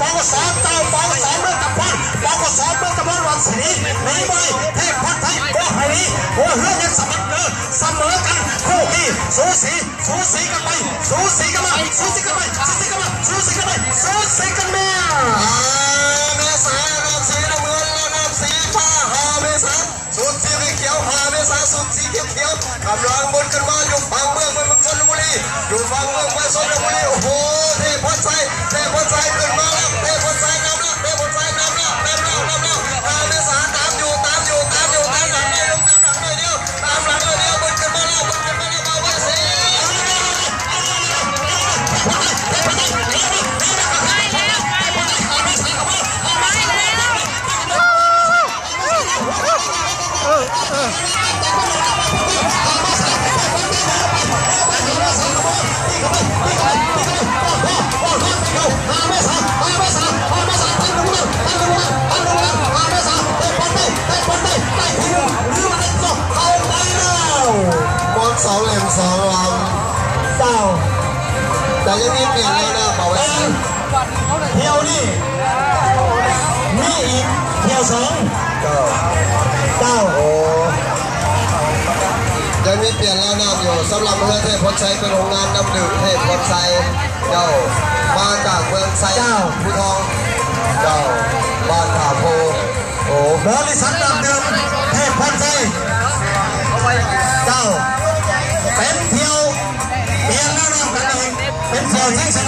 ປກສ ເຈົ້າ ປກສ ເມືອງຕຳພອນ ປກສ ເມືອງຕຳພອນ ວັດສີນີ ໜີບໍ່ໄດ້ ເທບພອນໄຊ ບໍ່ໃຫ້ໜີ ຫົວເຮືອຍັງສະໝັກເກີ ສະເໝີກັນ ຄູ່ກີ ສູສີ ສູສີກັນໄປ ສູສີກັນມາ ສູສີກັນໄປ ສູສີກັນມາ ສູສີກັນໄປ ສູສີກັນມາ ຫ້າເມສາ ລະນາມສີນ້ຳເງິນ ລະນາມສີຟ້າ ຫ້າເມສາ ຊຸດສີຂຽວ ຫ້າເມສາ ຊຸດສີຂຽວ ກຳລັງບົດຂຶ້ນມາຢູ່ຝັ່ງເມືອງ ເມືອງຊົນນະບູລີ ຢູ່ຝັ່ງເມືອງໄປຊົນນະບູລີ ໂອ້ໂຫ ເທບພອນໄຊ ເທບພອນໄຊຂຶ້ນມາແລ້ວ ເທບພອນໄຊນຳແລ້ວ ເທບພອນໄຊນຳແລ້ວ ນຳແລ້ວ ນຳແລ້ວ ຫ້າເມສາຕາມຢູ່ ຕາມຢູ່ ຕາມຢູ່ ຕາມຫຼັງໜ້ອຍໜຶ່ງ ຕາມຫຼັງໜ້ອຍໜຶ່ງ ບົດຂຶ້ນມາແລ້ວ ບົດຂຶ້ນມາແລ້ວ ບ່າວໄວສີ ໝົດສອງເຫຼັ້ມສອງລຳ ເຈົ້າ ແຕ່ຍັງມີປ່ຽນແລ້ວນະ ເບົາໄວ້ ແຕ່ ທ່ຽວນີ້ມີອີກທ່ຽວສອງ ເຈົ້າ ເຈົ້າ ໂອ້ ຍັງມີປ່ຽນລາວນ້ຳຢູ່ ສຳລັບເຮືອເທບພອນໄຊ ເປັນໂຮງງານນ້ຳດື່ມເທບພອນໄຊ ເຈົ້າ ມາຈາກເມືອງໄຊ ເຈົ້າ ພູທອງ ເຈົ້າ ບ້ານທ່າໂພ ໂອ້ ບໍລິສັດນ້ຳດື່ມເທບພອນໄຊ ເຈົ້າ ເປັນທ່ຽວປ່ຽນລາວນ້ຳກັນອີກ ເປັນທ່ຽວຊິງຊະນະ